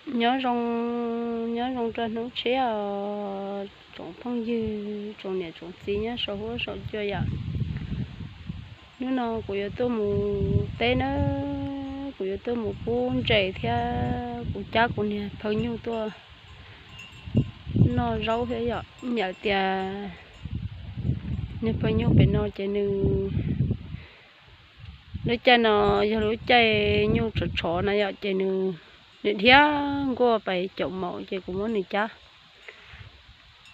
Nyob zoo, nyob zoo rau hnub tshiab os tsoom phooj ywg, tsoom niam tsoom txiv nyob saum huab saum cua yom. Hnub no kuv yuav tuaj mus teb nawb, kuv yuav tuaj mus pub ntses thiab kuv cab kuv niag phaw nyuj tuaj noj zaub thiab yom. Yam tias niag phaw nyuj pem no ces nws, lub caij no yog lub caij nyuj tshov tshov na yom, ces nws, nws dhia nkuaj pais caum maum ces kuv muab nws cab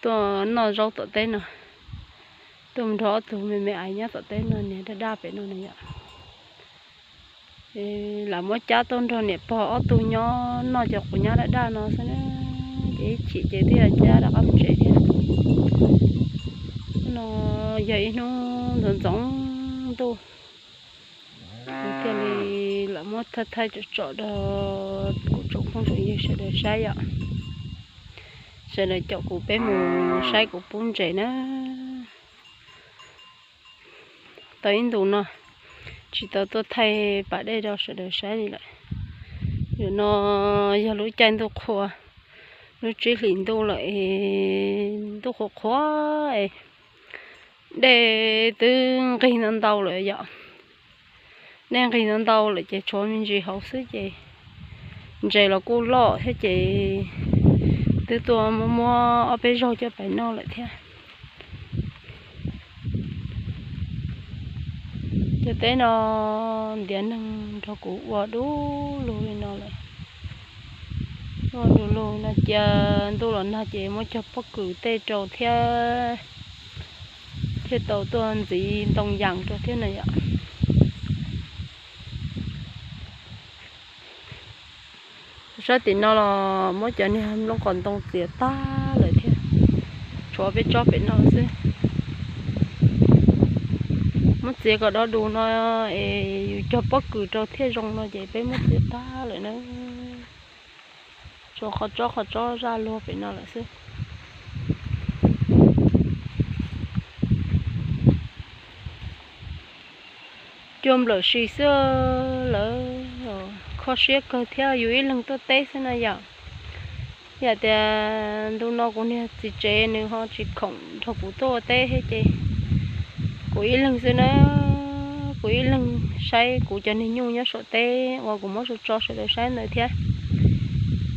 tuaj noj zaub tom teb no, tuaj nrog ob tug me me aiv nyob tom teb no, niag daj daj pem no na yom. Lam muab cab tuaj nrog niam pog ob tug nyob noj cov quav nyab daj daj no xwb na, ces ib chim ces twb yog cab rov qab mus tsev thiab. Hnub no yog ib hnub ntxoov ntxoov ntuj, kuv thiaj li lam muab thaij thaij tsom tsom rau kuv tsoom phooj tsoom ywg sawv daws saib yom. Sawv daws caum kuv peb mus saib kuv pub ntses na. Tau ib ntus no tsis tau tuaj thaij pas dej rau sawv daws saib li lawm. Yam no yog lub caij ntuj qhua, lub tsib hlis ntuj lawm, ntuj qhuav qhuav, dej twb nqig ntau ntau lawm yom. Dej nqig ntau ntau lawm ces tshuav me ntsis hauv xwb ces ntses los kuj loj thiab ces twb tuaj muab muab ob peb zaug coj pais noj lawm thiab. Cov teb no ntiav neeg nrog kuv ua du lug li no lawm. Ua du lug no cia ntuj los nag ces muab cog pob kws tej rau thiab, thiaj tau tuaj ntxiv ntoo yas rau thiab na yom. Sab tim no los muab cov niag nplooj qos ntoo txiav tag lawm thiab, tshuav peb tsob pem no xwb. Muab txiav kom do du no es yus cog pob kws rau thiaj zoo no ces peb muab txiav tag lawm na. Tshuav qhov tsob qhov tsob zaj luag pem no lawm xwb. Cua nplawm si xwb lawm, kho siab kawg thiab yus ib leeg tuaj teb xwb na yom. Yam tias ntu no kuv niag txiv tsev nws ho tsis khoom nrog kuv tuaj ua teb thiab ces kuv ib leeg xwb na, kuv ib leeg saib kuv cov niag nyuj nyob saum teb uas kuv muab tso tso sawv daws saib ntawd thiab.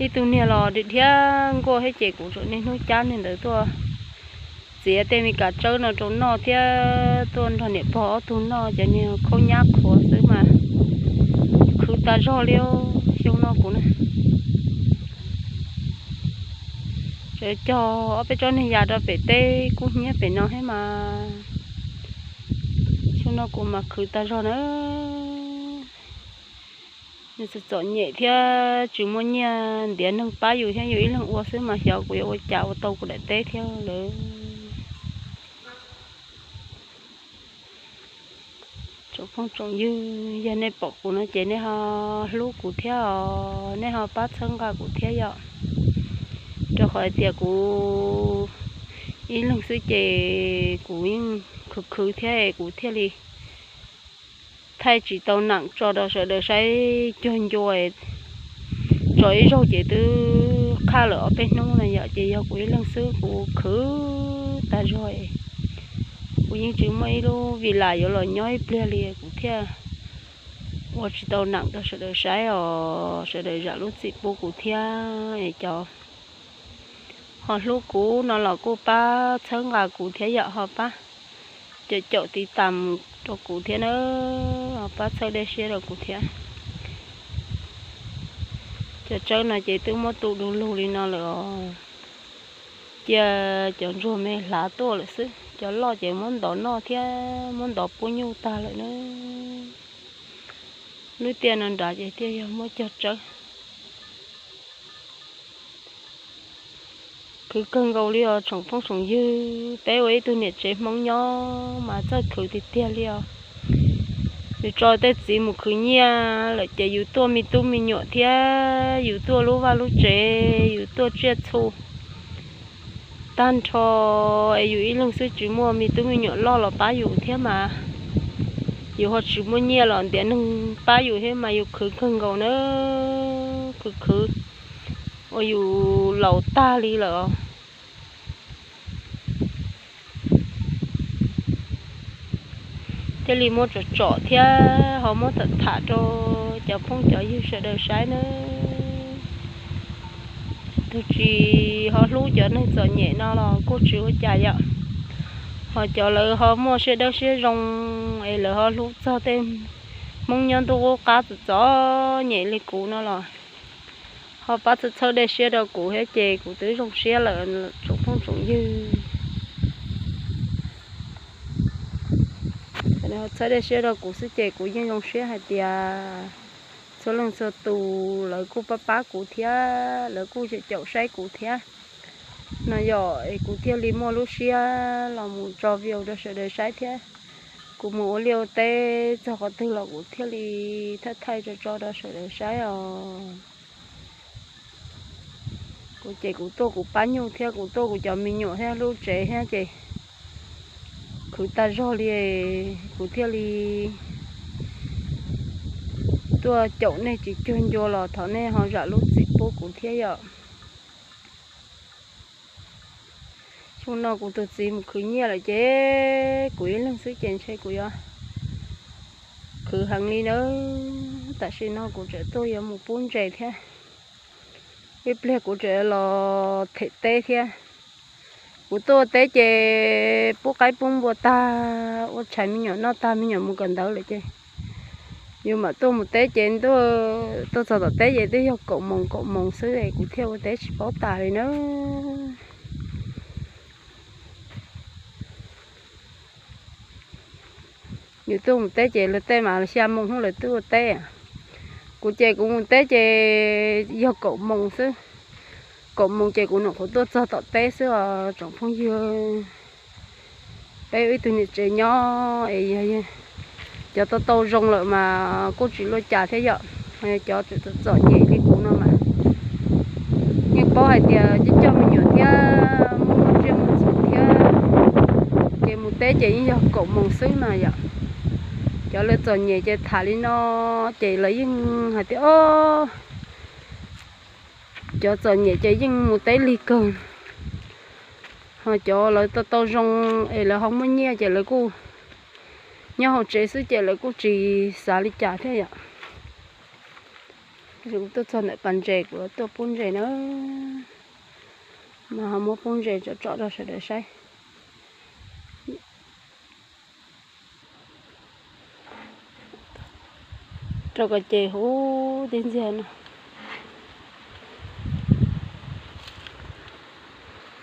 Ib tug niag los dhia nkuaj thiab ces kuv tseem niaj hnub cab niag ntawd tuaj txiav tej me kas tsawb no rau noj thiab tuaj nrog niam pog ob tug noj cov niag khaub nyab qhuav xwb mas khwv tas zog li xyoo no kuv na. Tseem cog ob peb tsob niag yas rau pem teb kub hnyiab pem no thiab mas xyoo no kuv mas khwv tas zog na. Nws txom txom nyem thiab tsis muaj nyiaj ntiav neeg pab yus thiab, yus ib leeg ua xwb mas xyov kuv yuav ua cas ua tau kuv daim teb thiab lawm. Tsoom phooj tsoom ywg, yog nej pom kuv no ces nej ho hlub kuv thiab os, nej ho pab txhawb nqa kuv thiab yom. Rau qhov hais tias kuv ib leeg xwb ces kuv yeej khwv khwv thiab kuv thiaj li thaij tsis tau nam tso rau sawv daws saib cuag ncua. Tso ib zaug ces twb qhaj lawm ob peb hnub na yom, ces yog kuv ib leeg xwb kuv khwv tag zog. Kuv yeej tsis muaj ib lub vis las yuav los nyob ib pliag li kuv thiaj ua tsis tau nam rau sawv daws saib os, sawv daws zam lub txim pub kuv thiab es cov ho hlub kuv no los kuj pab txhawb nqa kuv thiab yom, ho pab caum caum tiv tam rau kuv thiab na, ho pab txhawb dej siab rau kuv thiab. Cov tsawb no ces twb muab tu du lug li no lawm os. Cia cov ntsuag me hlav tuaj lawm xwb, cov loj ces muab ntov noj thiab muab ntov pub nyuj tag lawm na. Lub tiaj no nrad ces thiaj yog muab cog tsawb. Khwv kawg nkaus li os tsoom phooj tsoom ywg, peb ua ib tug niam tsev Hmoob nyob mas txawj khwv tiag tiag li os. Yus tso tej txiv mus khwv nyiaj lawm ces yus tuaj me tub me nyuam thiab yus tuaj lub vaj lub tsev, yus tuaj tsiaj txhu tag nrho, es yus ib leeg xwb tsis muaj me tub me nyuam loj los pab yus thiab mas yus ho tsis muaj nyiaj los ntiav neeg pab yus thiab mas yus khwv kawg nkaus na, khwv khwv. uas yus laus tag li lawm. Thiaj li muab tsom tsom thiab ho muab tham tham rau cov phooj cov ywg sawv daws saib nawb. Tus tsis ho hlub cov neeg txom nyem no los kuj tsis ua cas yom. Ho cov lawv ho muaj siab dawb siab zoo es lawv ho hlub txog tej Hmoob nyob ntuj qub qab txom txom nyem li kuv no los ho pab txhawb txhawb dej siab rau kuv thiab ces kuv twb zoo siab lawm tsoom phooj tsoom ywg. Txhawb dej siab rau kuv xwb ces kuv yeej zoo siab hais tias txhua leej txhua tus lawv kuj pab pab kuv thiab lawv kuj caum saib kuv thiab no yom, es kuv thiaj li muaj lub siab los mus tso video rau sawv daws saib thiab. Kuv mus ua liaj ua teb txog qhov twg los kuv thiaj li thaij thaij tso tso rau sawv daws saib os. Kuv ces kuv tuaj kuv pab nyuj thiab kuv tuaj kuv cov me nyuam thiab lub tsev thiab ces khwv tag zog li, kuv thiaj li tuaj caum nej tsis cuag ncua los thov nej ho zam lub txim pub kuv thiab yom. Xyoo no kuv tus txiv mus khwv nyiaj lawm ces kuv ib leeg xwb ces ntshe kuv yuav khwv heev li nawb. Tam sim no kuv tseem tuaj yuav mus pub ntses thiab, ib pliag kuv tseem los them teb thiab. Kuv tuaj ua teb ces pub qaib pub npua tag, ua tshais me nyuam noj tag me nyuam mus kawm ntawv lawm ces yus mam tuaj mus teb ces ntuj, tuaj txog tom teb ces twb yog kaum moos kaum moos xwb es kuv thiaj ua teb tsis paub tas li nawb. Yus tuaj mus teb ces luag tej mas xya moos hnub lawv twb ua teb. Kuv ces kuv mus teb ces yog kaum moos xwb, kaum moos ces kuv nyuam qhuav tuaj txog tom teb xwb os tsoom phooj ywg. Peb ib tug niam tsev nyob es cov tau tau zoo lawm mas kuj tsis luaj cas thiab yom. Cov txom txom nyem li kuv no mas yeej paub hais tias coj coj me nyuam thiab muaj muaj tsiaj muaj txhu thiab ces mus teb ces yeej yog kaum moos xwb no yom. Cov lawv txom nyem ces tham li no ces lawv yeej hais tias o, cov txom nyem ces yeej mus teb lig kawg. Ho cov lawv tau tau zoo es lawv ho muaj nyiaj ces lawv kuj nyob hauv tsev xwb ces lawv kuj tsis xav li cas thiab yom. Kuv tuaj txog ntawm pas ntses kuv tuaj pub ntses na, mas ho muab pub ntses tsom tsom rau sawv daws saib. Rau kom ces huv tib ntxiag no.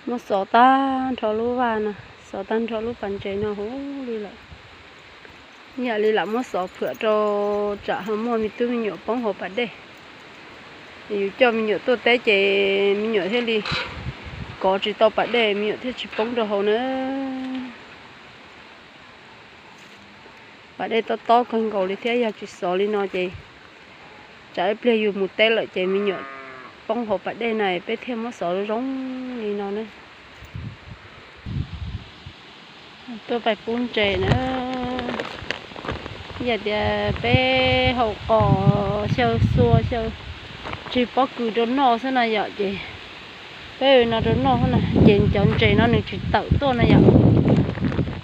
Muab xov tag nrho lub vaj no, xov tag nrho lub pas ntses no huv li lawm. Yam li lam muab xov phwam rau tsam ho muaj me tub me nyuam poob hauv pas dej. Yus coj me nyuam tuaj teb ces me nyuam thiaj li kov tsis tau pas dej, me nyuam thiaj tsis poob rau hauv na. Pas dej tob tob kawg nkaus li thiab, yog tsis xov li no ces tsam ib pliag yus mus teb lawm ces me nyuam poob hauv pas dej na, peb thiaj muab xov zoo zoo li no na. Tuaj pais pub ntses na, yam tias peb haus qos xyaw xua xyaw tsis pob kws rau noj xwb na yom, ces peb no rau noj xwb na, ces cov ntses no nws tsis tawm tuaj na yom.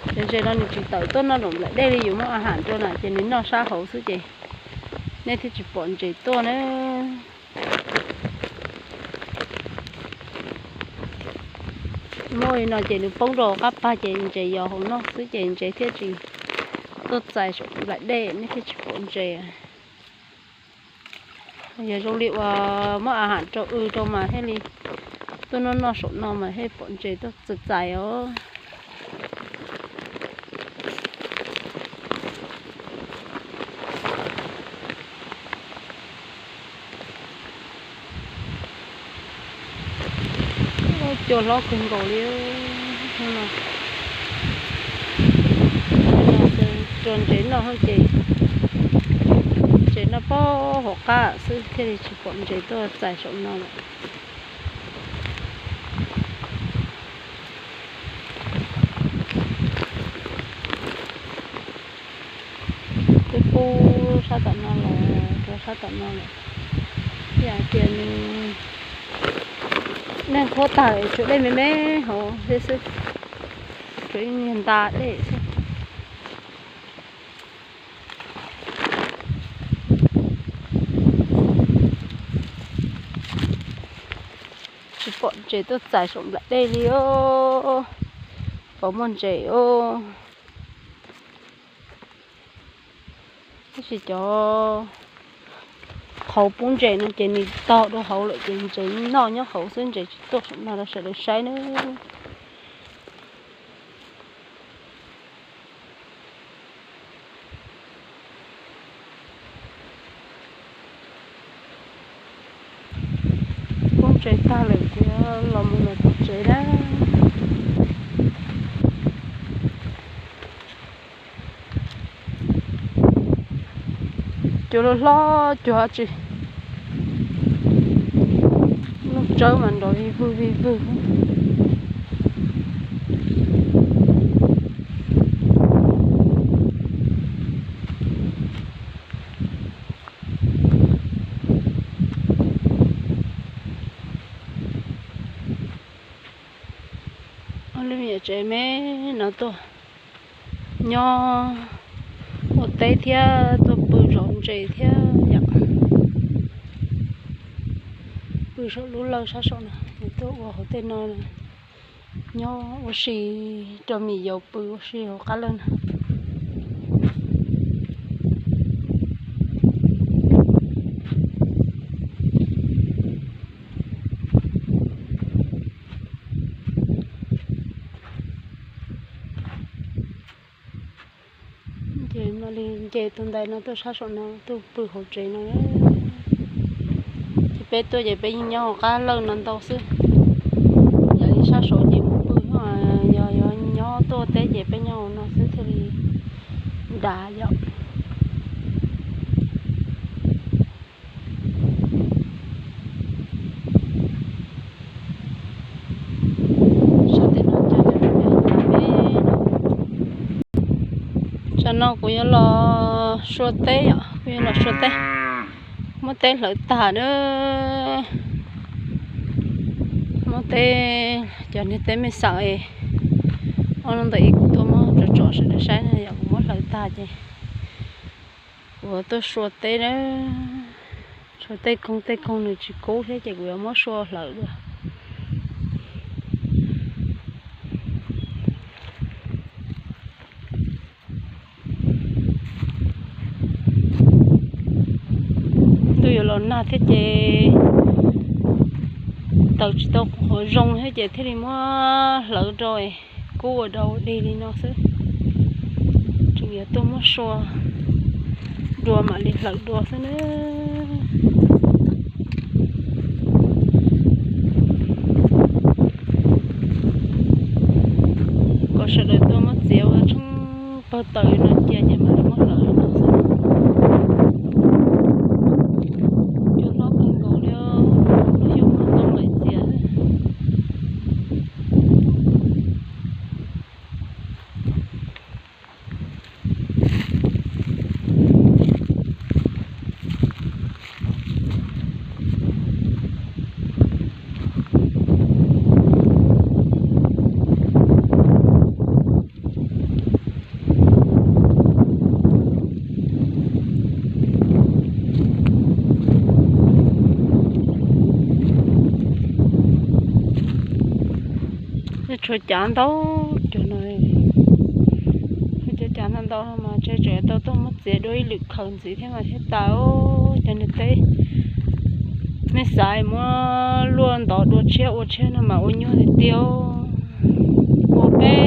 Cov ntses no nws tsis tawm tuaj noj nraum nplaim dej li, yus muab a ham rau na ces nws noj sab hauv xwb ces nej thiaj tsis pom ntses tuaj na. Muaj li no ces nws poob rau qab pag ces ntses yos hauv noj xwb ces ntses thiaj tsis tuaj txais saum nplaim dej, nej thiaj tsis pom ntses. Yog zoo li uas muab a ham rau w rau mas thiaj li tuaj noj noj saum no mas thiaj pom ntses tuaj txais txais os. Cua hlob kawg nkaus li no. Rau ntses noj ces ntses noj pab hauv qab xwb thiaj li tsis pom ntses tuaj txais saum no lawm. Twb pub sab tom no los rau sab tom no lawm. Yam tias nws Neeg qhuav tag tshuav dej me me hauv thiab xwb, tshuav ib niag nta dej xwb. Tsis pom ntses tuaj txais saum nplaim dej li os. Pom muaj ntses os. Tab sis cov qhauv pub ntses no ces nws tog dua hauv lawm ces ntses noj nyob hauv xwb, ntses tsis tuaj saum no rau sawv daws saib nawb. Pub ntses tag lawm ces los mus lawm tom tsev na. Cua loj hlob cua tsis, lub tsawb mas nrov vij vwg vij vwg. Ob lub me nyuam tsev me no tuaj nyob ua teb thiab tuaj pw zov ntses thiab yom. Pw saum lub lawj sab saum no, tuaj ua hauv tej no nyob ua si rau me yaus pw ua si hauv qab lawj no. Ces mam li nce tus ntaiv no tuaj sab saum no tuaj pw hauv tsev no. Ces peb tuaj ces peb yeej nyob hauv qab lawj no ntau xwb. Yog li sab saud ces mus pw, yog yog nyob tuaj teb ces peb nyob hauv no xwb thiaj li dav yom. Tsam no kuv yuav los sua teb yom, kuv yuav los sua teb. Muab teb hlawv tag na. Muab teb, cov niag teb me xaws, ob lub ntawm ib kuv tuaj muab tsom tsom sawv daws saib na, yog kuv muab hlawv tag ces kuv tuaj sua teb na. Tshuav tej koog tej koog nws tsis kub thiab ces kuv yuav muab sua hlawv dua. Ntuj yuav los nag thiab ces taws tsis tau qhuav zoo thiab ces thiaj li muab hlawv rau kub ua dog ua dig li no xwb. Tseem yuav tuaj muab sua dua mam li hlawv dua xwb na. Kom sawv daws tuaj muab txiav ua tsheej pawg taws li no cia ces mam li muab hlawv li no xwb. Cua hlob kawg nkaus li, lub xyoo no tau lawm txiav. Tshuav cav ntau cov no, tshuav cav ntau ntau no mas ntshe tseem tau tuaj muab txiav dua ib lwm khaws ntxiv thiab mas thiaj tas. Cov niag teb me xaiv muab luaj ntov dua tshiab ua tshiab no mas ua nyuaj tiag tiag. Ua peb